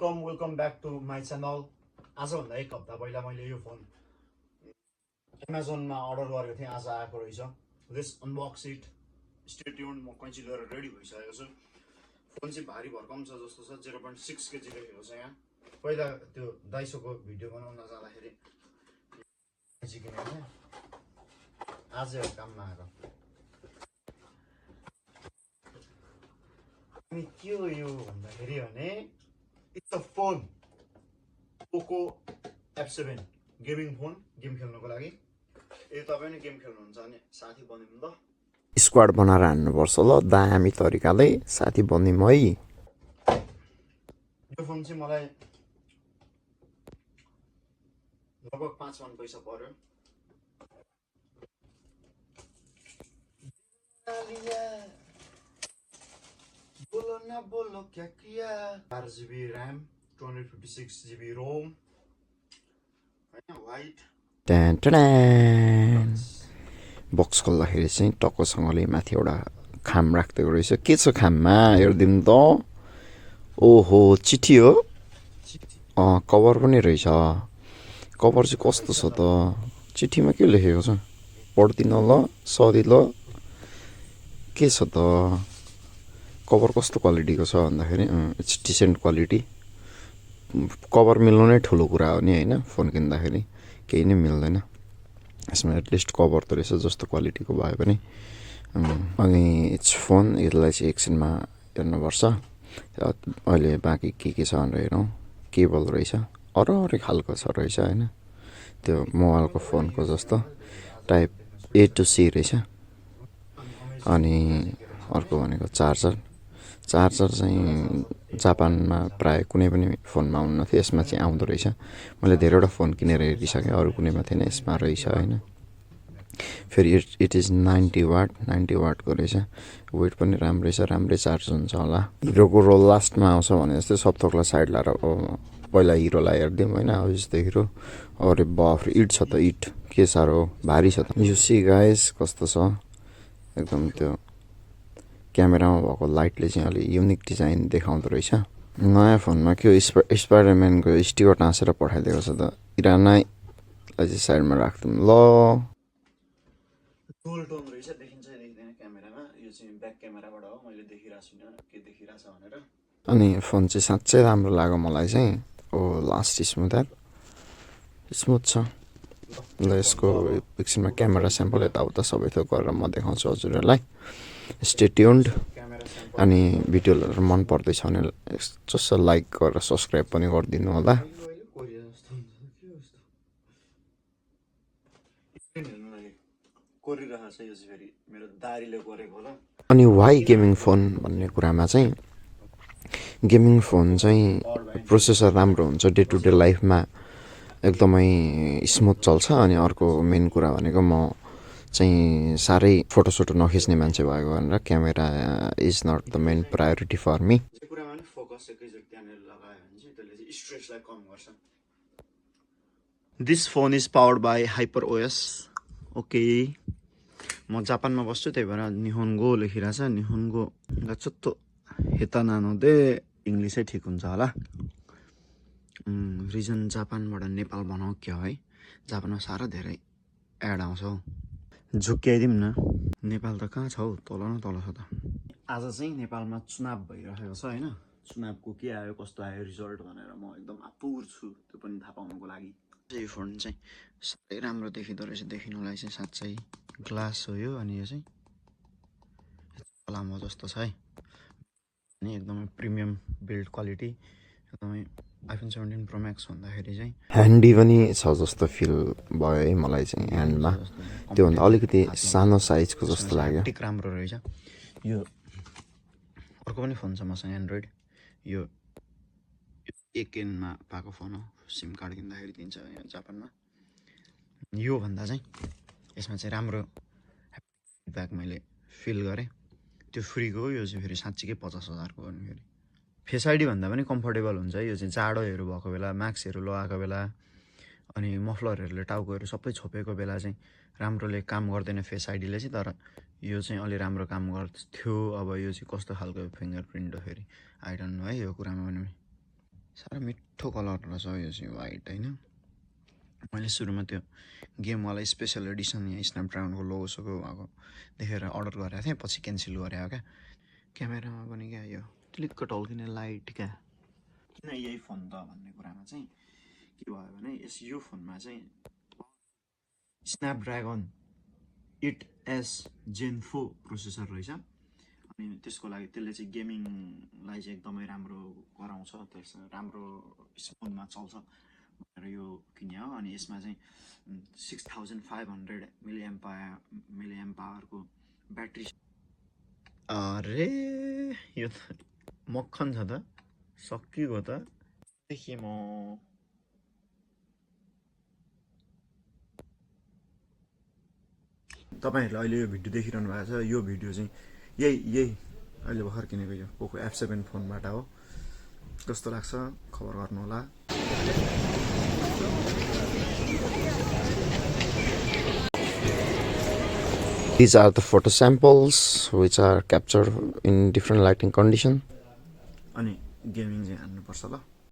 Welcome back to my channel. आजभन्दा एक हप्ता पहिला मैले यो फोन एमाजोनमा अर्डर गरेको थिएँ, आज आएको रहेछ। This unbox it, stay tuned. म कैँची लिएर रेडी भइसकेको छु। फोन चाहिँ भारी भरकम छ जस्तो छ, 0.6 केजी लेखेको छ यहाँ। पहिला त्यो दाइसोको भिडियो बनाउन जाँदाखेरि कैँची किनेको थिएँ, आज काममा आएको। अनि के हो यो भन्दाखेरि भने इट्स अ फोन, पोको F7 गेमिङ फोन, गेम खेल्नको लागि। यदि तपाईँ पनि गेम खेल्नुहुन्छ भने साथी बन्यौँ त। स्क्वाड बनाएर हान्नुपर्छ ल, दामी तरिकाले साथी बन्यौँ है। यो फोन चाहिँ मलाई लगभग 5 मन पैसा पर्यो। बोलो न बोलो क्या किया। 4GB RAM, 256GB ROM, white. Box खोल्दाखेरि चाहिँ टक्कसँगले माथि एउटा खाम राखिदिएको रहेछ। के छ खाममा हेरिदिनु त। ओहो, चिठी हो। कभर पनि रहेछ। कभर चाहिँ कस्तो छ त, चिठीमा के लेखेको छ पढ्दिनु ल सजिलो। के छ त, कभर कस्तो क्वालिटीको छ भन्दाखेरि इट्स डिसेन्ट क्वालिटी। कभर मिल्नु नै ठुलो कुरा हो नि होइन, फोन किन्दाखेरि केही नै मिल्दैन। यसमा एटलिस्ट कभर त रहेछ, जस्तो क्वालिटीको भए पनि। अनि इट्स फोन, यसलाई चाहिँ एकछिनमा हेर्नुपर्छ। अहिले बाँकी के छ भनेर हेरौँ। केबल रहेछ, अरू खालको छ रहेछ होइन, त्यो मोबाइलको फोनको जस्तो टाइप A to C रहेछ। अनि अर्को भनेको चार्जर चाहिँ जापानमा प्राय कुनै पनि फोनमा आउनु थियो, यसमा चाहिँ आउँदो रहेछ। मैले धेरैवटा फोन किनेर हेरिसकेँ, अरू कुनैमा थिएन, यसमा रहेछ होइन। फेरि इट इज 90 वाटको रहेछ। वेट पनि राम्रै छ, राम्रै चार्ज हुन्छ होला। हिरोको रोल लास्टमा आउँछ भने जस्तै सबथोकलाई साइड लाएर पहिला हिरोलाई हेरिदिउँ होइन। अब जस्तो हिरो, अरे बाफ, इट छ त, इट के साह्रो भारी छ त। यो सी गाइस कस्तो छ, एकदम त्यो क्यामेरामा भएको लाइटले चाहिँ अलिक युनिक डिजाइन देखाउँदो रहेछ। नयाँ फोनमा के हो, स्पाइडरम्यानको स्टिकर टाँसेर पठाइदिएको छ त। इरानालाई चाहिँ साइडमा राख्दिउँ ल। डुअल टोन रहेछ, देखिन्छ देखिँदैन क्यामेरामा। यो चाहिँ ब्याक क्यामेराबाट हो, मैले देखिरहेको छुइनँ के देखिरहेछ भनेर। अनि फोन चाहिँ साँच्चै राम्रो लाग्यो मलाई चाहिँ। ओ लास्ट स्मुथ छ ल। यसको एकछिनमा क्यामेरा स्याम्पल यताउता सबै थोक गरेर म देखाउँछु हजुरहरूलाई। Stay tuned. अनि भिडियोहरू मन पर्दैछ भने जस्तो लाइक गरेर सब्सक्राइब पनि गरिदिनु होला। अनि वाइ गेमिङ फोन भन्ने कुरामा चाहिँ, गेमिङ फोन चाहिँ प्रोसेसर राम्रो हुन्छ, डे टु डे लाइफमा एकदमै स्मुथ चल्छ। अनि अर्को मेन कुरा भनेको म चाहिँ साह्रै फोटोसोटो नखिच्ने मान्छे भएको भनेर camera is not the main priority for me. This phone is powered by HyperOS। Okay, म जापानमा बस्छु, त्यही भएर निहोन्गो लेखिरहेछ। निहोन्गो चुत्तो हेता नानो दे इङ्ग्लिसै ठिक हुन्छ होला। रिजन जापानबाट नेपाल बनाऊ क्या है। जापानमा साह्रो धेरै एड आउँछ हौ, झुक्क्याइदिउँ न। नेपाल त कहाँ छ हौ, तल न तल छ त। आज चाहिँ नेपालमा चुनाव भइरहेको छ होइन। चुनावको के आयो कस्तो आयो रिजल्ट भनेर म एकदम आतुर छु, त्यो पनि थाहा पाउनुको लागि। यो फोन चाहिँ साह्रै राम्रो देखिँदो रहेछ, देखिनुलाई चाहिँ साँच्चै ग्लास हो यो। अनि यो चाहिँ लामो जस्तो छ है, अनि एकदमै प्रिमियम बिल्ड क्वालिटी, एकदमै iPhone 17 Pro Max भन्दाखेरि चाहिँ ह्यान्डी पनि छ जस्तो फिल भयो है मलाई चाहिँ ह्यान्डमा। त्योभन्दा अलिकति सानो साइजको जस्तो लाग्यो। टिक राम्रो रहेछ। यो अर्को पनि फोन छ मसँग एन्ड्रोइड, यो एक एनमा पाएको फोन हो। सिम कार्ड किन्दाखेरि दिन्छ यहाँ जापानमा। योभन्दा चाहिँ यसमा चाहिँ राम्रो फिडब्याक मैले फिल गरेँ, त्यो फ्रीको हो। यो चाहिँ फेरि साँच्चीकै 50,000को हो। फेरि फेस आइडी भन्दा पनि कम्फर्टेबल हुन्छ यो चाहिँ, जाडोहरू भएको बेला, मास्कहरू लगाएको बेला, अनि मफलरहरूले टाउकोहरू सबै छोपेको बेला चाहिँ राम्रोले काम गर्दैन फेस आइडीले चाहिँ। तर यो चाहिँ अलि राम्रो काम गर्थ्यो। अब यो चाहिँ कस्तो खालको फिङ्गर प्रिन्ट हो फेरि आई डोन्ट नो है, यो कुरामा पनि साह्रो मिठो कलर रहेछ यो चाहिँ वाइट होइन। मैले सुरुमा त्यो गेमवाला स्पेसल एडिसन यहाँ स्न्यापड्रागनको लोगोसोको भएको देखेर अर्डर गरेको थिएँ, पछि क्यान्सल गरेको क्या। क्यामेरामा पनि क्या यो क्लिक्क टल्किने लाइट क्या। किन यही फोन त भन्ने कुरामा चाहिँ के भयो भने यो फोनमा चाहिँ स्न्यापड्रागन 8S Gen 4 प्रोसेसर रहेछ। अनि त्यसको लागि त्यसले चाहिँ गेमिङलाई चाहिँ एकदमै राम्रो गराउँछ, त्यस राम्रो स्मुथमा चल्छ भनेर यो किने हो। अनि यसमा चाहिँ 6500 मिलिएम्प पावरको ब्याट्री। अरे यो त मक्खन छ त, सकिगयो त। देखेँ म तपाईँहरूले अहिले यो भिडियो देखिरहनु भएको छ। यो भिडियो चाहिँ यही अहिले भर्खर किनेको यो पोको F7 फोनबाट हो। कस्तो लाग्छ खबर गर्नुहोला। These are the photo samples which are captured in different lighting condition. अनि गेमिङ चाहिँ हान्नुपर्छ ल।